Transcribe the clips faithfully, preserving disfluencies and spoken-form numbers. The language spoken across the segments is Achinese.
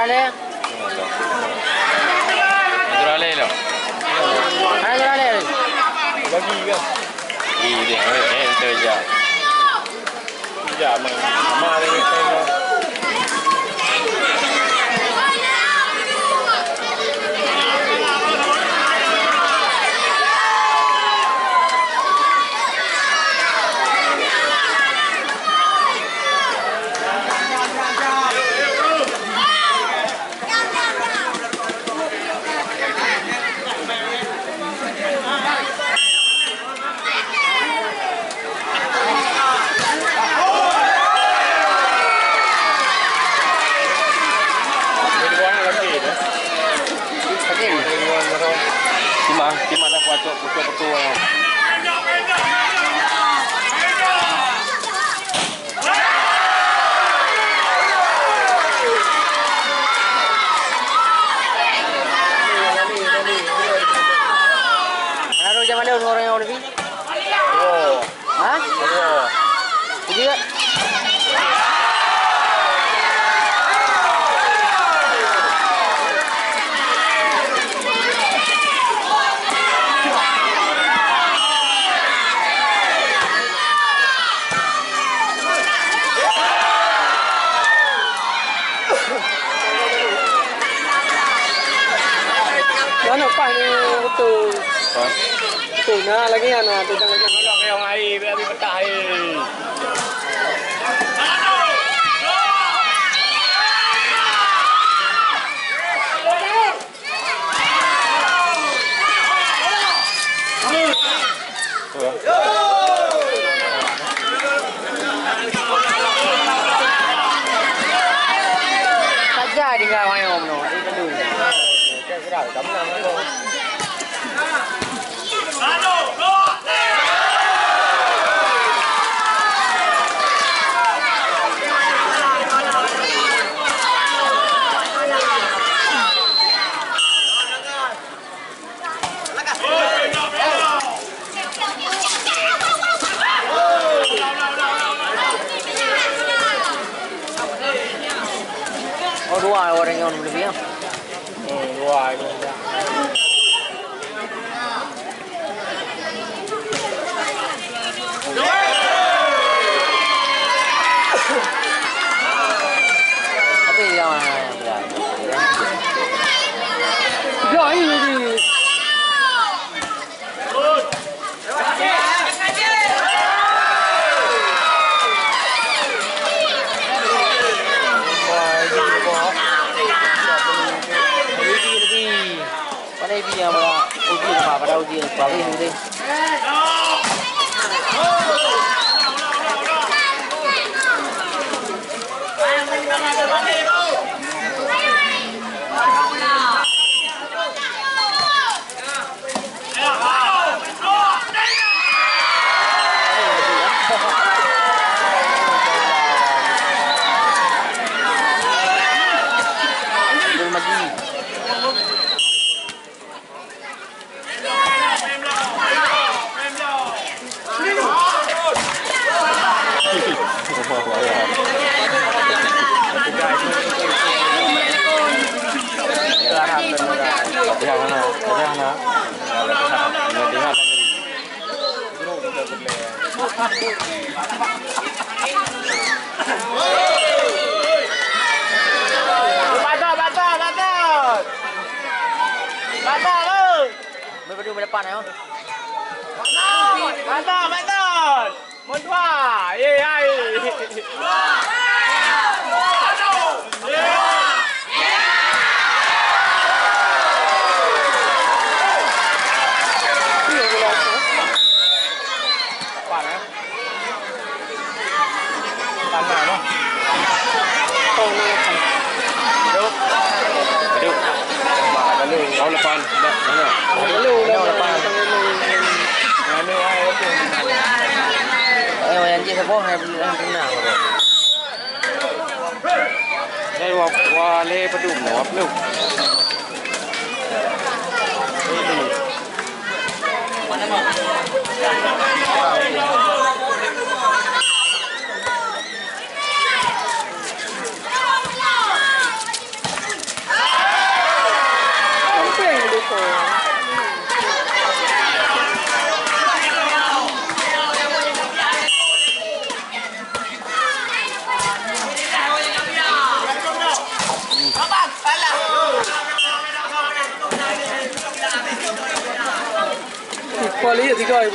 Madura lé lo. Hai, Madura lé. Lagi kan? Ih, deh, eh, eh, betul je. Tidak, mah. Mah lagi saya. Tima, tima dah kuat tu, kuat betul. Baru zaman dia orang yang lebih. Oh. Ha? Oh. Jadi tak? Mana pas ni betul? Ha? Betul, nah, lagi, nah, tu dah lagi. Tolong yang air, biar habis petah air. Saja tinggal main om no. Oh, dua orang yang lebih ya. Hmm, dua ini. Tapi yang mana yang berat? Ya, ini. Pandai bi yang pada uji lepas, pada uji lepas, uji. Batal, batal, batal. Batal, eh. Mantap, mantap. Mantap, ye, hai. Pan, eh. Pan mana? Aduh. Aduh. Tahun depan. Dah, mana? Aduh, tahun depan. Mana, ai, apa? Eh, yang jih saboh, hai, belum kenal. Saya wa-, wa le padum, wa belum. Kuali ya tiga ya.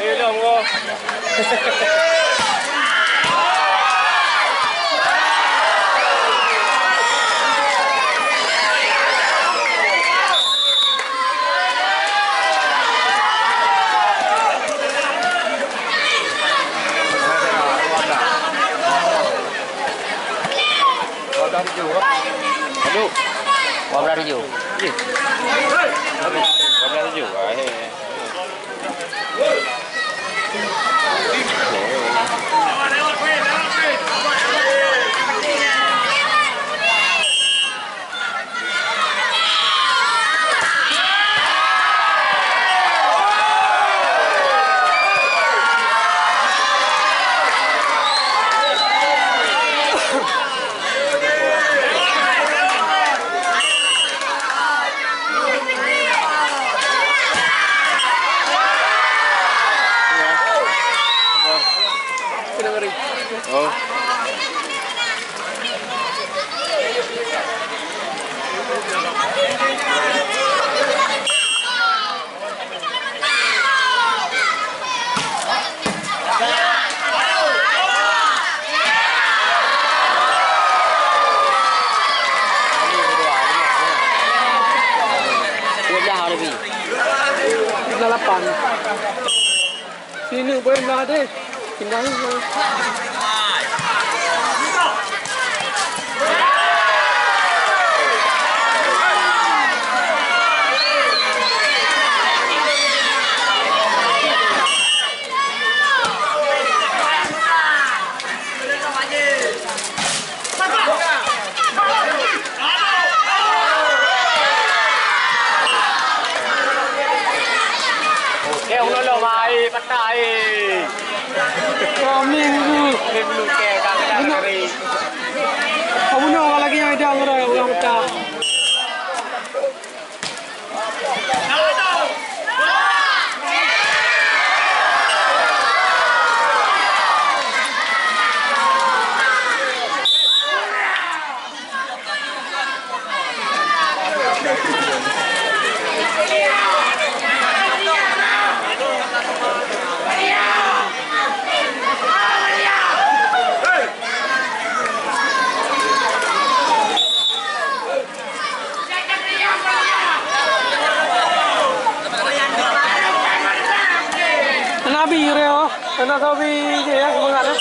Ayo dong, go. Aduh. Dua belas tujuh. Dua belas tujuh. Ah, eh. Oh. Dua belas lebih. Dua belas lapan. Sini boleh lah deh. Pindah. Oke, ulolo mai patai. Kami dulu. Kami dulu ke kami dah kering. Kamu nak orang lagi yang ada orang orang pecah. Nabi Reo, anak Nabi je ya, semangat ya.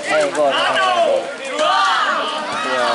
Eh, gol. Ya.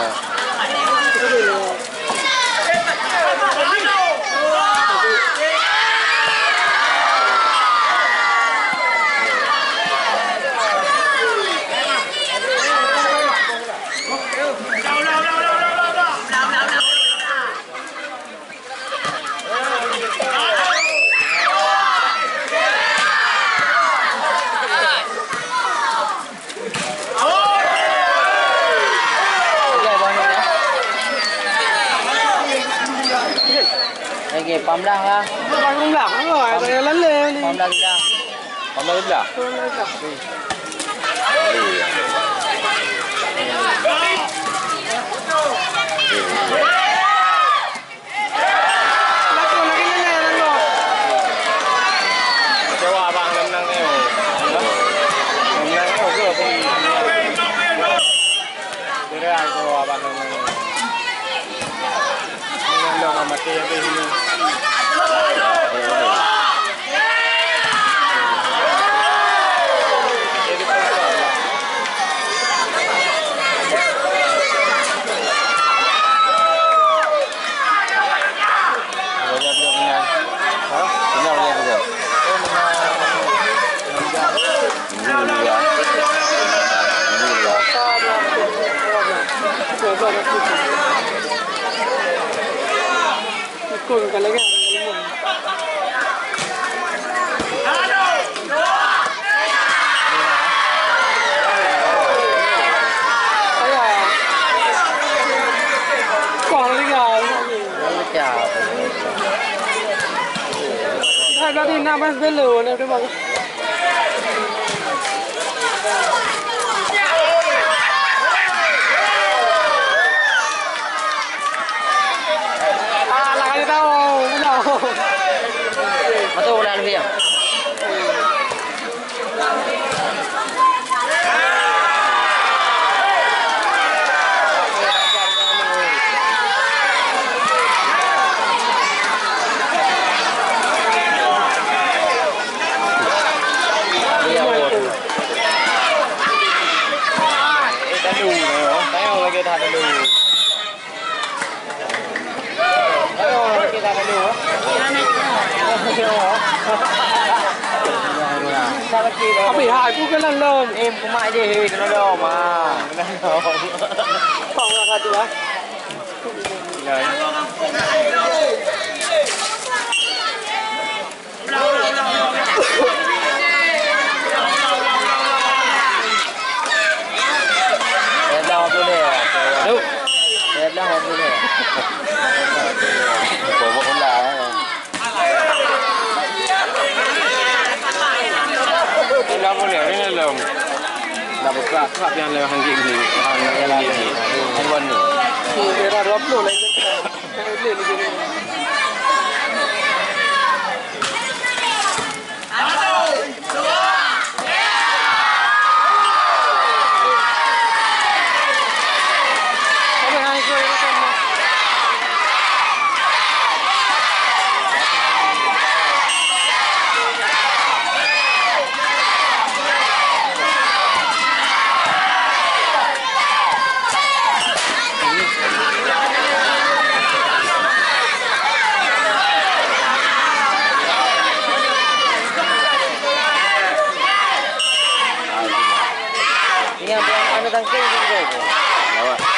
Eh, pamblah lah. Pamblah, oh, ada yang lain ni. Pamblah sudah. Pamblah sudah. Pamblah sudah. Kecewa abang menang ni. Menang ni, kira kecewa abang menang ni. Ini yang dah mati habis ini. Hai, berarti nak main sebelum, nak kena. Ah, lah kali tahu, benar. Betul, benar, Alfian. Apa ya? Aku kan dalam. Eh, kumak je, hei, kena dong, ah. Kena dong. Kau nak satu, ah? Kena. Aduh. Dah boleh, ni dah lom. Dah buka, buka yang lewat hanggit ni. Hanggit ni. Handphone ni. Kira dua puluh lah. Ingat, anu tangkeng tu.